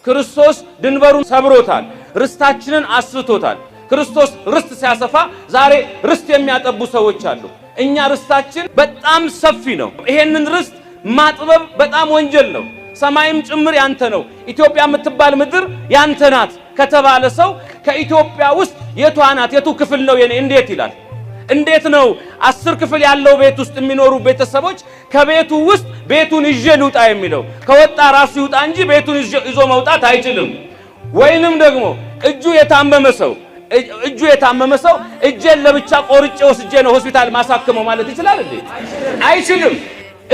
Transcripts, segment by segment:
ክርስቶስ ድንበሩን ሰብሮታል። ርስታችንን አስፍቶታል። ክርስቶስ ርስት ሲያሰፋ ዛሬ ርስት የሚያጠቡ ሰዎች አሉ። እኛ ርስታችን በጣም ሰፊ ነው። ይሄንን ርስት ማጥበብ በጣም ወንጀል ነው። ሰማይም ጭምር ያንተ ነው፣ ኢትዮጵያ የምትባል ምድር ያንተ ናት ከተባለ ሰው ከኢትዮጵያ ውስጥ የቷ ናት? የቱ ክፍል ነው የኔ? እንዴት ይላል? እንዴት ነው 10 ክፍል ያለው ቤት ውስጥ የሚኖሩ ቤተሰቦች ከቤቱ ውስጥ ቤቱን ይዤ ልውጣ የሚለው? ከወጣ ራሱ ይውጣ እንጂ ቤቱን ይዞ መውጣት አይችልም። ወይንም ደግሞ እጁ የታመመ ሰው እጄን ለብቻ ቆርጬ ወስጄ ነው ሆስፒታል ማሳክመው ማለት ይችላል እንዴ? አይችልም።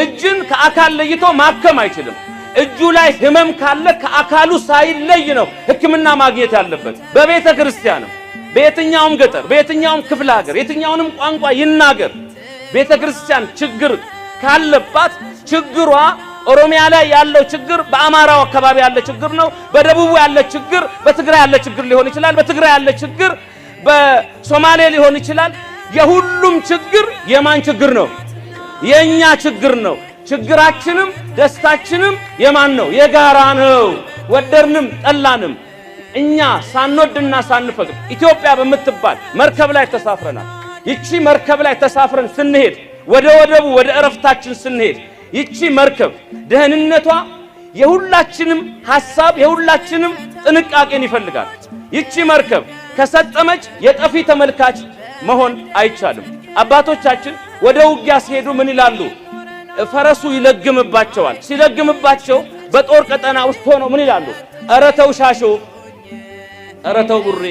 እጅን ከአካል ለይቶ ማከም አይችልም። እጁ ላይ ህመም ካለ ከአካሉ ሳይለይ ነው ሕክምና ማግኘት ያለበት። በቤተ ክርስቲያንም በየትኛውም ገጠር፣ በየትኛውም ክፍለ ሀገር፣ የትኛውንም ቋንቋ ይናገር፣ ቤተ ክርስቲያን ችግር ካለባት ችግሯ ኦሮሚያ ላይ ያለው ችግር በአማራው አካባቢ ያለ ችግር ነው። በደቡቡ ያለ ችግር በትግራይ ያለ ችግር ሊሆን ይችላል። በትግራይ ያለ ችግር በሶማሌ ሊሆን ይችላል። የሁሉም ችግር የማን ችግር ነው? የኛ ችግር ነው። ችግራችንም ደስታችንም የማን ነው? የጋራ ነው። ወደድንም ጠላንም እኛ ሳንወድና ሳንፈቅድ ኢትዮጵያ በምትባል መርከብ ላይ ተሳፍረናል። ይቺ መርከብ ላይ ተሳፍረን ስንሄድ፣ ወደ ወደቡ፣ ወደ እረፍታችን ስንሄድ፣ ይቺ መርከብ ደህንነቷ የሁላችንም ሐሳብ፣ የሁላችንም ጥንቃቄን ይፈልጋል። ይቺ መርከብ ከሰጠመች የጠፊ ተመልካች መሆን አይቻልም። አባቶቻችን ወደ ውጊያ ሲሄዱ ምን ይላሉ? ፈረሱ ይለግምባቸዋል። ሲለግምባቸው በጦር ቀጠና ውስጥ ሆነው ምን ይላሉ? ኧረ ተው ሻሾ፣ ኧረ ተው ቡሬ፣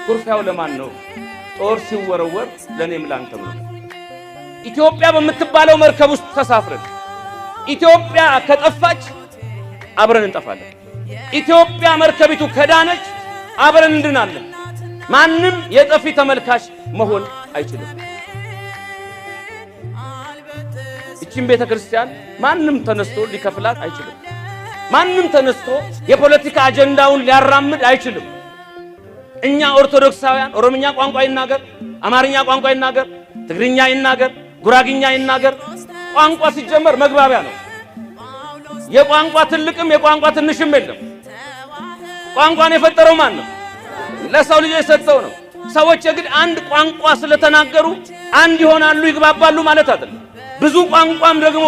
ኩርፊያው ለማን ነው? ጦር ሲወረወር ለእኔም ላንተም ነው። ኢትዮጵያ በምትባለው መርከብ ውስጥ ተሳፍረን ኢትዮጵያ ከጠፋች አብረን እንጠፋለን። ኢትዮጵያ መርከቢቱ ከዳነች አብረን እንድናለን። ማንም የጠፊ ተመልካች መሆን አይችልም። ይቺን ቤተ ክርስቲያን ማንም ተነስቶ ሊከፍላት አይችልም። ማንም ተነስቶ የፖለቲካ አጀንዳውን ሊያራምድ አይችልም። እኛ ኦርቶዶክሳውያን ኦሮምኛ ቋንቋ ይናገር፣ አማርኛ ቋንቋ ይናገር፣ ትግርኛ ይናገር፣ ጉራግኛ ይናገር፣ ቋንቋ ሲጀመር መግባቢያ ነው። የቋንቋ ትልቅም የቋንቋ ትንሽም የለም። ቋንቋን የፈጠረው ማን ነው? ለሰው ልጅ የሰጠው ነው። ሰዎች የግድ አንድ ቋንቋ ስለተናገሩ አንድ ይሆናሉ፣ ይግባባሉ ማለት አይደለም። ብዙ ቋንቋም ደግሞ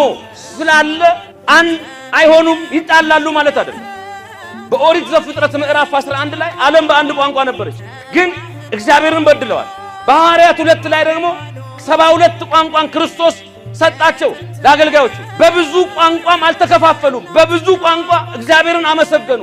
ስላለ አንድ አይሆኑም፣ ይጣላሉ ማለት አይደለም። በኦሪት ዘፍጥረት ምዕራፍ 11 ላይ ዓለም በአንድ ቋንቋ ነበረች፣ ግን እግዚአብሔርን በድለዋል። በሐዋርያት 2 ላይ ደግሞ 72 ቋንቋን ክርስቶስ ሰጣቸው ለአገልጋዮቹ። በብዙ ቋንቋም አልተከፋፈሉም። በብዙ ቋንቋ እግዚአብሔርን አመሰገኑ።